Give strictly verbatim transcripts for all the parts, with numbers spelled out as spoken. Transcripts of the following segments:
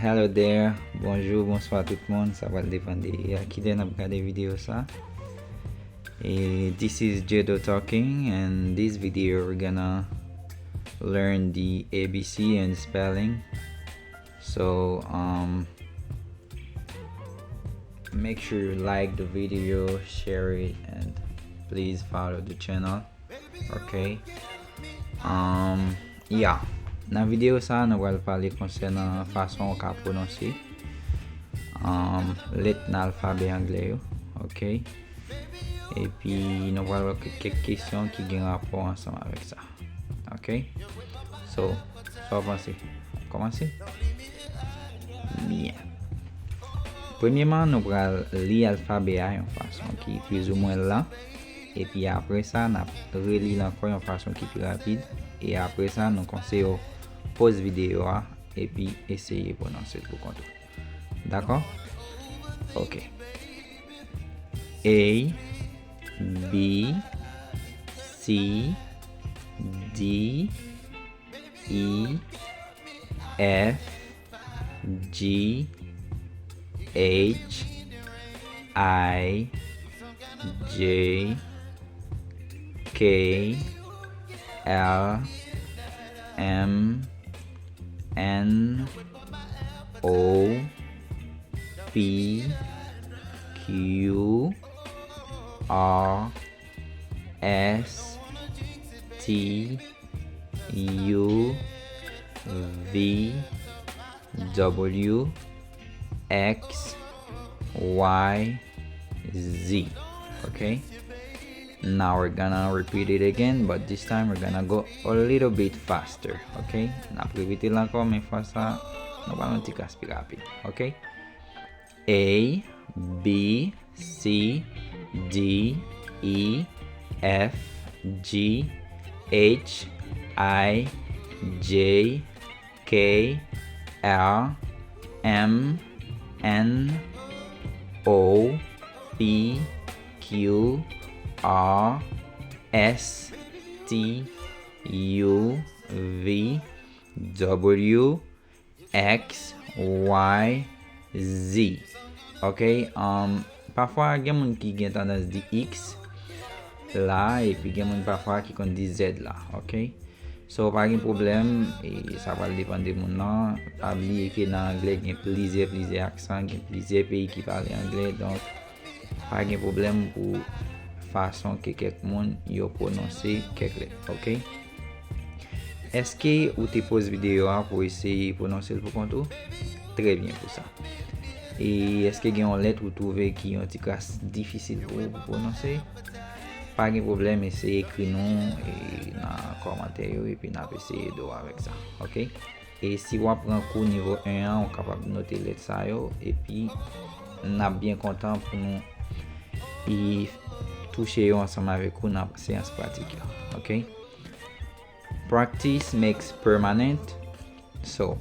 Hello there, bonjou, bonswa tout moun, sa pral depann de a ki lè n ap gade videyo sa. E this is Jedo talking, and this video we're gonna learn the A B C and spelling. So, um, make sure you like the video, share it, and please follow the channel. Ok. Um, yeah. Nan videyo sa, nou pral pale konsènan fason ou ka pwononse, um, lèt nan alfabè anglè yo. Ok. Epi, nou pral wè kèk kesyon ki gen rapò ansanm avèk sa. Ok. So, sa w panse? Kòmanse? Byen. Premyèman, nou pral li alfabè a yon fason ki plizoumwen lan. Epi apre sa, n ap reli l ankò yon fason ki pi rapid. E apre sa, nou konseye w poz videyo a epi eseye pwononse l pou kont ou. Dakò? Ok. A, B, C, D, E, F, G, H, I, J, K, L, M, N, O, P, Q, R, S, T, U, V, W, X, Y, Z. Ok? Now we're gonna repeat it again, but this time we're gonna go a little bit faster. Ok? N ap repete l ankò, men fwa sa, nou pral yon ti kras pi rapid. Ok? A, B, C, D, E, F, G, H, I, J, K, L, M, N, O, P, Q, R, S, T, U, V, W, X, Y, Z. Ok? Um, pafwa gen moun ki gen tandans di X la, epi gen moun pafwa ki konn di Z la. Ok? So, pa gen pwoblèm, e sa pral depann de moun nan. Pa bliye ke nan anglè gen plizyè, plizyè aksan, gen plizyè peyi ki pale anglè, donk, pa gen pwoblèm pou fason ke kèk moun yo pwononse kèk lèt, ok? Èske ou te poz videyo a pou eseye pwononse l pou kont ou? Trè byen pou sa. E èske gen yon lèt ou twouve ki yon ti kras difisil pou ou pou pwononse? Pa gen pwoblèm, eseye ekri nou, e, nan kòmantè yo, epi n ap eseye ede w avèk sa, ok? E si w ap pran kou nivo en an, ou kapab note lèt sa yo, epi n ap byen kontan pou nou touche yo ansanm avèk ou nan seyans pratik yo, ok? Practice makes permanent. So,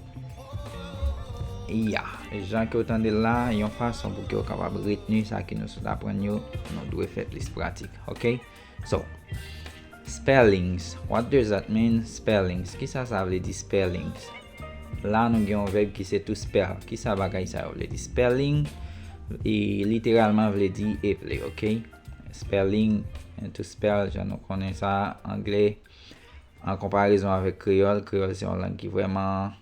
yeah, jan ke w tande l la, yon fason pou ke w kapab retni sa ke nou sot aprann yo, nou dwe fè plis pratik, ok? So, spellings. What does that mean? Spellings. Kisa sa vle di spellings? La nou gen yon vèb ki se to spell. Kisa bagay sa yo vle di? Spelling, e, literalman vle di eple, ok? Spelling, and to spell, jan nou konnen sa, anglè, an konparezon avèk kreyòl, kreyòl se yon lang ki vrèman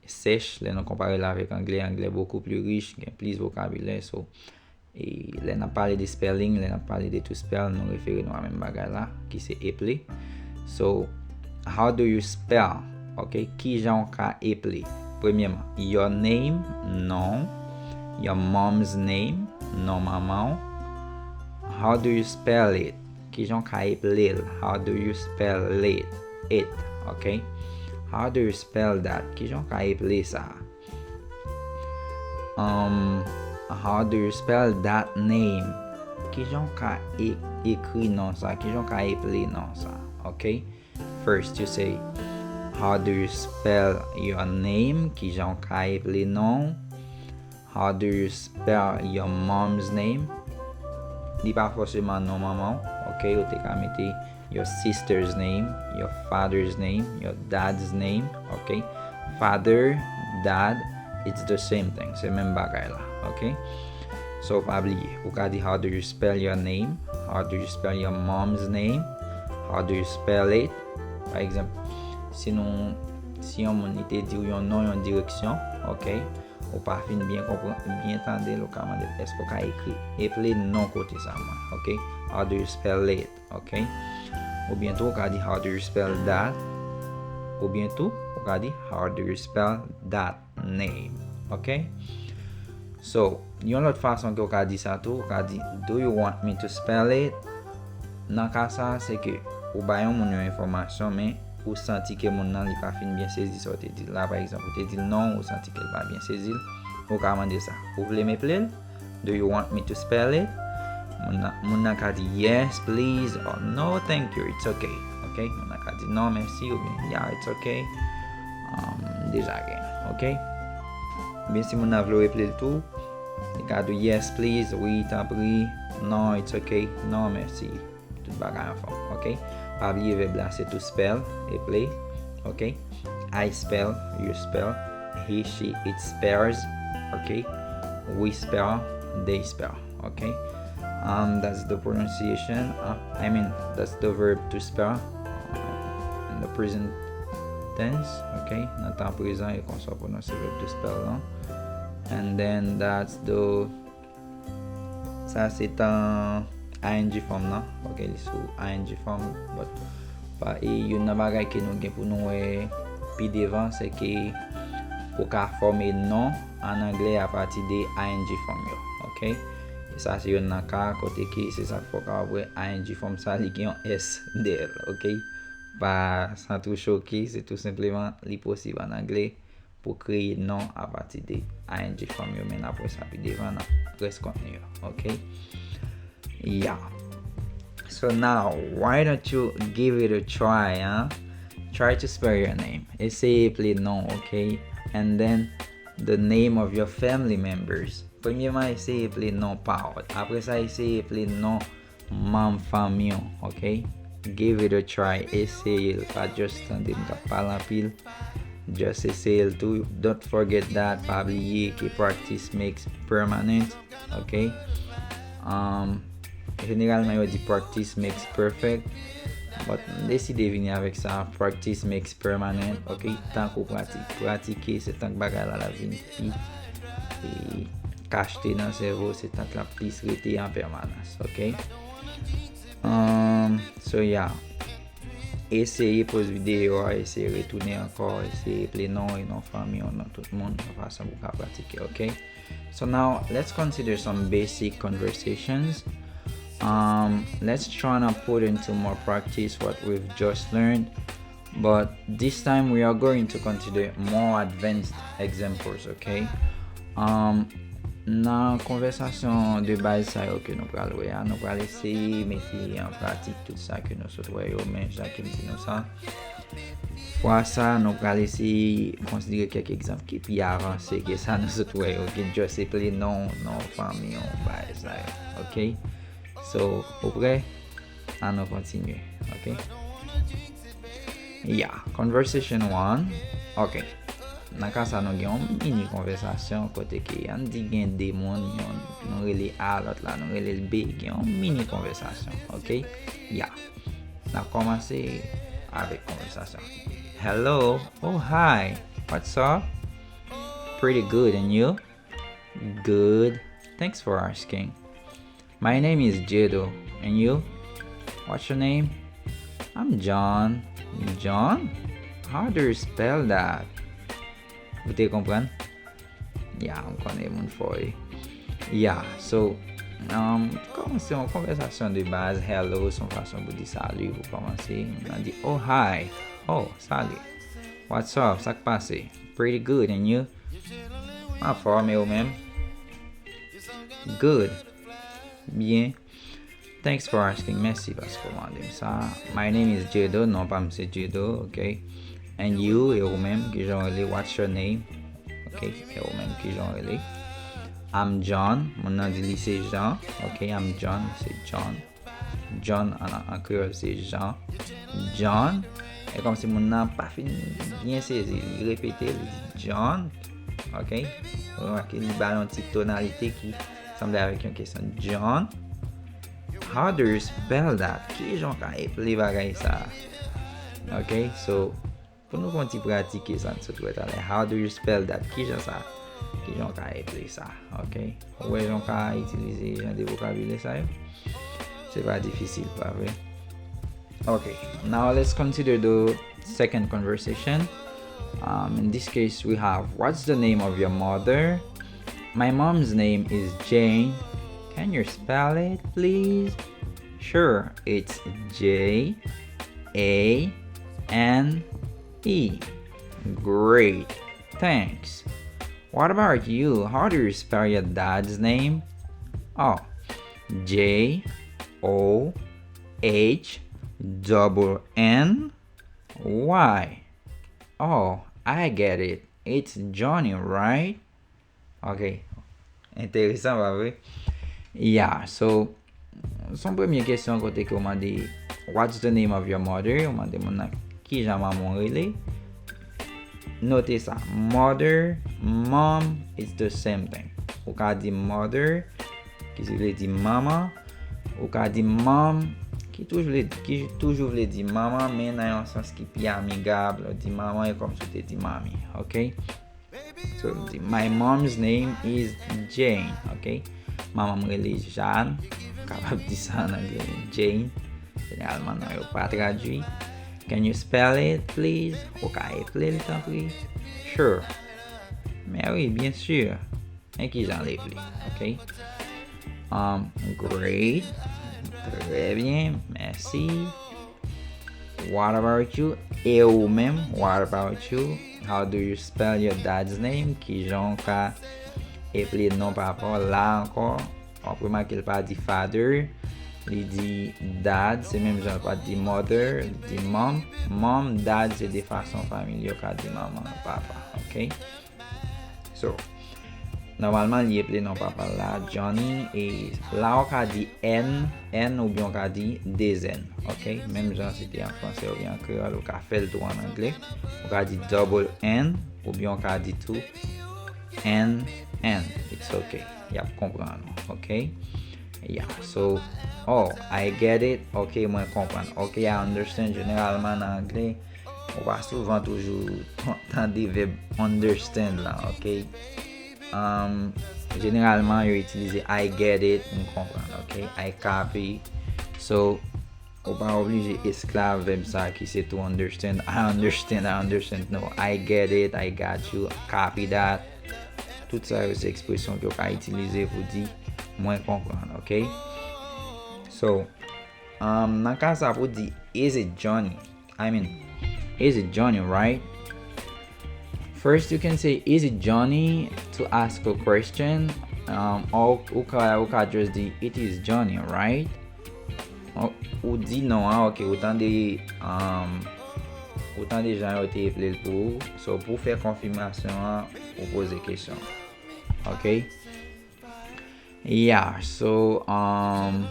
sèch, lè nou konpare l avèk anglè, anglè bokou pli rich, gen plis vokabilè, so, e lè n ap pale de spelling, lè n ap pale de to spell, nou refere nou a menm bagay la, ki se eple. So, how do you spell? Ok, kijan w ka eple? Premyèman, your name, non, your mom's name, non manman w. How do you spell it? Kijan w ka eple l? How do you spell it? It, ok? How do you spell that? Kijan w ka eple sa? Um, how do you spell that name? Kijan w ka e-, ekri non sa? Kijan w ka eple non sa? Ok? First, you say, how do you spell your name? Kijan w ka eple non w? How do you spell your mom's name? Li pa fòseman non manman w, ok? Ou te ka mete your sister's name, your father's name, your dad's name, ok? Father, dad, It's the same thing. Se menm bagay la. Ok? So, pa bliye. Ou ka di, how do you spell your name? How do you spell your mom's name? How do you spell it? Pa egzanp, si nou, si yon moun li te di w yon non, yon direksyon, ok? Ou pa fin byen konprann, byen tande l, ou ka mande l, èske w ka ekri, eple non kote sa mwen, ok? How do you spell it? Ok? Oubyen tou, ou ka di, how do you spell that? Oubyen tou, ou ka di, how do you spell that name? Ok? So, yon lòt fason ke w ka di sa tou, ou ka di, do you want me to spell it? Nan ka sa, se ke ou bay yon moun yon enfòmasyon, men ou santi ke moun nan li pa fin byen sezi sa w te di l la. Pa egzanp, ou te di l non, ou santi ke l pa byen sezi l, ou ka mande sa. Ou vle m eple l? Do you want me to spell it? Moun nan, moun nan ka di, yes, please, or no, thank you, it's okay. Ok? Moun nan ka di, non, mèsi, oubyen, yeah, it's okay. Um, deja gen, ok? Oubyen si moun nan vle w eple l tou, li ka di, yes, please, wi, tanpri, non, it's okay, non, mèsi. Tout bagay anfòm, ok? Pa bliye vèb la se to spell, eple, ok? I spell, you spell, he, she, it spells, ok? We spell, they spell, ok? Um, that's the pronunciation, uh, I mean, that's the verb to spell, uh, in the present tense, ok? Nan tan prezan, e konsa w pwononse vèb to spell lan. And then that's the Sa se tan I N G form nan. Ok, li sou I N G form, but pa, e youn nan bagay ke nou gen pou nou wè pi devan, se ke ou ka fòme non an anglè apati de I N G form yo. Ok? E sa se youn nan ka kote ke se sa k fè w kapab wè I N G form sa li gen yon S dèyè l. Ok? Pa santi w choke, se tou senpleman li posib an anglè pou kreye non apati de I N G form yo, men n ap wè sa pi devan nan rès kontni yo. Ok? Yeah. So now, why don't you give it a try, huh? Try to spell your name. Eseye eple non, ok? And then the name of your family members. Premyeman, eseye eple non pa w. Apre sa, eseye eple non manm fanmi w, ok? Give it a try, eseye l, pa just tande m k ap pale anpil. Just eseye l tou. Don't forget that, pa bliye ke practice makes permanent, ok? Um, jeneralman, yo di practice makes perfect, but m deside vini avèk sa, practice makes permanent, ok? Tank ou pratik-, pratike, se tank bagay la, la vin pi, e, kachte nan sèvo, se tank l ap plis rete an pèmanans, ok? Um, so, yeah. Eseye poz videyo a, eseye retounen ankò, eseye eple non e non fanmi w, non tout moun, nan fason pou w ka pratike, ok? So now, let's consider some basic conversations. Um, let's try and put into more practice what we've just learned. But this time we are going to consider more advanced examples, ok? Um, nan konvèsasyon de baz sa yo ke nou pral wè a, nou pral eseye mete an pratik tout sa ke nou sot wè yo, men jan ke m di nou sa, fwa sa, nou pral eseye konsidere kèk egzanp ki pi avanse ke sa nou sot wè yo, ki just eple non, non fanmi w, bagay sa yo, ok? So, ou prè? Ann nou kontinye, ok? Yeah, conversation one. Ok. Nan ka sa, nou gen yon mini konvèsasyon kote ke, ann di, gen de moun, yon, nou rele A, lòt la, nou rele l B, gen yon mini konvèsasyon, ok? Yeah. N ap kòmanse avèk konvèsasyon. Hello. Oh, hi. What's up? Pretty good, and you? Good. Thanks for asking. My name is Jedo. And you? What's your name? I'm John. John? How do you spell that? Ou te konprann? Ya, m konnen moun fò wi. Ya, so, um, kòmanse yon konvèsasyon de baz. Hello, se yon fason pou di salut, pou kòmanse. Moun nan di, oh, hi. Oh, salut. What's up? Sa k pase? Pretty good, and you? Anfòm, e ou menm? Good. Byen. Thanks for asking. Mèsi paske w mande m sa. My name is Jedo. Non pa m se Jedo, ok? And you, e ou menm, kijan w rele? What's your name? Ok, e ou menm, kijan w rele? I'm John. Moun nan di li se Jean. Ok, I'm John, se John. John an, an kreyòl se Jean. John. E kòmsi moun nan pa fin byen sezi. Li repete, li di, John. Ok? Remake li ba l yon ti tonalite ki sanble avèk yon kesyon. John, how do you spell that? Kijan w ka eple bagay sa a? Ok? So, pou nou fè yon ti pratike sa n sot wè talè. How do you spell that? Kijan sa? Kijan w ka eple sa? Ok? Ou wè jan w ka itilize jan de vokabilè sa yo? Se pa difisil, pa vre? Ok, now let's consider the second conversation. Um, in this case, we have, what's the name of your mother? My mom's name is Jane. Can you spell it, please? Sure, it's J A N E. Great, thanks. What about you? How do you spell your dad's name? Oh, J O H double N Y. Oh, I get it. It's Johnny, right? Ok. Enteresan, pa vre? Yeah, so, se yon premye kesyon kote ke w mande, what's the name of your mother? Ou mande moun nan kijan manman w rele. Note sa, mother, mom, it's the same thing. Ou ka di mother, ki vle di manman. Ou ka di mom, ki toujou vle, ki toujou vle di manman, men nan yon sans ki pi amigab. Lè w di manman, e kòmsi w te di mami, ok? So, m di, my mom's name is Jane, ok? Manman m rele Jeanne, kapab di sa an anglè, Jane. Jeneralman, non yo pa tradui. Can you spell it, please? Ou ka eple l, tanpri? Sure. Men wi, byen si. Men kijan l eple, ok? Um, great. Trè byen, mèsi. What about you? E ou menm? What about you? How do you spell your dad's name? Kijan w ka eple non papa w la ankò? W ap remake l pa di father, li di dad, se menm jan l pa t di mother, li di mom. Mom, dad, se de fason fanmi yo ka di manman, papa, ok? So, nòmalman, li eple non papa l la, Johnny, e la w ka di N, N, oubyen w ka di de N, ok? Menm jan si te an fransè oubyen an kreyòl, ou ka fè l tou an anglè. Ou ka di double N, oubyen w ka di tou N, N. It's ok. Y ap konprann ou, ok? Yeah, so, oh, I get it. Ok, mwen konprann. Ok, I understand. Jeneralman, nan anglè, ou pa souvan toujou tande vèb understand la, ok? Um, jeneralman, yo itilize I get it, m konprann, ok? I copy. So, ou pa oblije esklav vèb sa ki se to understand. I understand, I understand. No, I get it, I got you, copy that. Tout sa yo se ekspresyon ke w ka itilize pou di mwen konprann, ok? So, um, nan ka sa pou di, is it Johnny? I mean, is it Johnny, right? First, you can say, is it Johnny, to ask a question. Um, or ou ka, ou ka just di, it is Johnny, right? Ou, ou di non an, ok, ou tande, um, ou tande jan yo te eple l pou ou. So, pou fè konfimasyon an, ou poze kesyon. Ok? Yeah, so, um,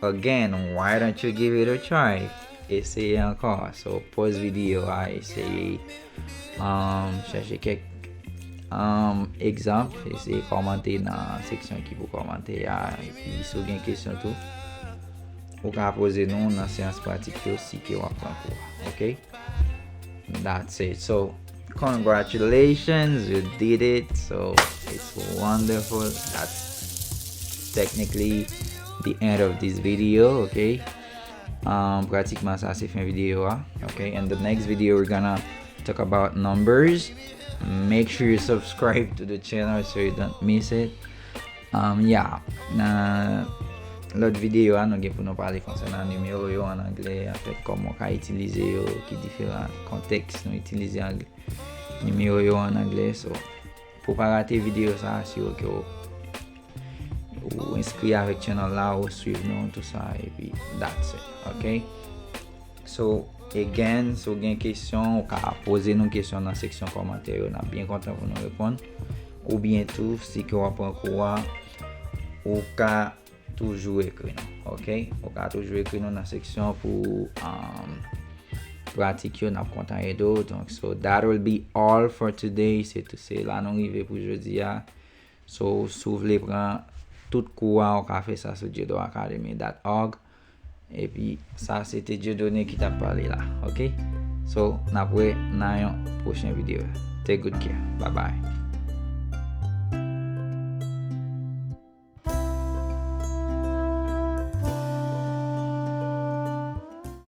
again, why don't you give it a try? Eseye ankò. So, pòz videyo a, eseye, um, chèche kèk, um, egzanp, eseye kòmante nan seksyon ki pou kòmante a, epi si w gen kesyon tou, ou ka poze nou nan seyans pratik yo si ke w ap pran kou a, ok? That's it. So, congratulations, you did it. So, it's wonderful. That's technically the end of this video, ok? Um, pratikman sa se fen videyo a, ok? In the next video, we're gonna talk about numbers. Make sure you subscribe to the channel so you don't miss it. Um, yeah. Nan lòt videyo a, nou gen pou nou pale konsènan nimewo yo an anglè, anfèt, kòman w ka itilize yo, ki diferan kontèks nou itilize anglè, nimewo yo an anglè. So, pou w pa rate videyo sa, asire w ke w, ou enskri avèk channel la, ou swiv nou, tout sa, epi that's it, ok? So, again, si w gen kesyon, ou ka poze nou kesyon nan seksyon kòmantè yo, n ap byen kontan pou nou reponn. Oubyen tou, si ke w ap pran kou a, ou ka toujou ekri nou, ok? Ou ka toujou ekri nou nan seksyon pou, um, pratik yo, n ap kontan ede w. Donk, so that will be all for today. Se tou, se la nou rive pou jodi a. So, si w vle pran tout kou a, ou ka fè sa sou judo academy dot org. Epi, sa se te Dieudonné ki t ap pale la, ok? So, n ap wè nan yon pwochen videyo. Take good care. Bye bye.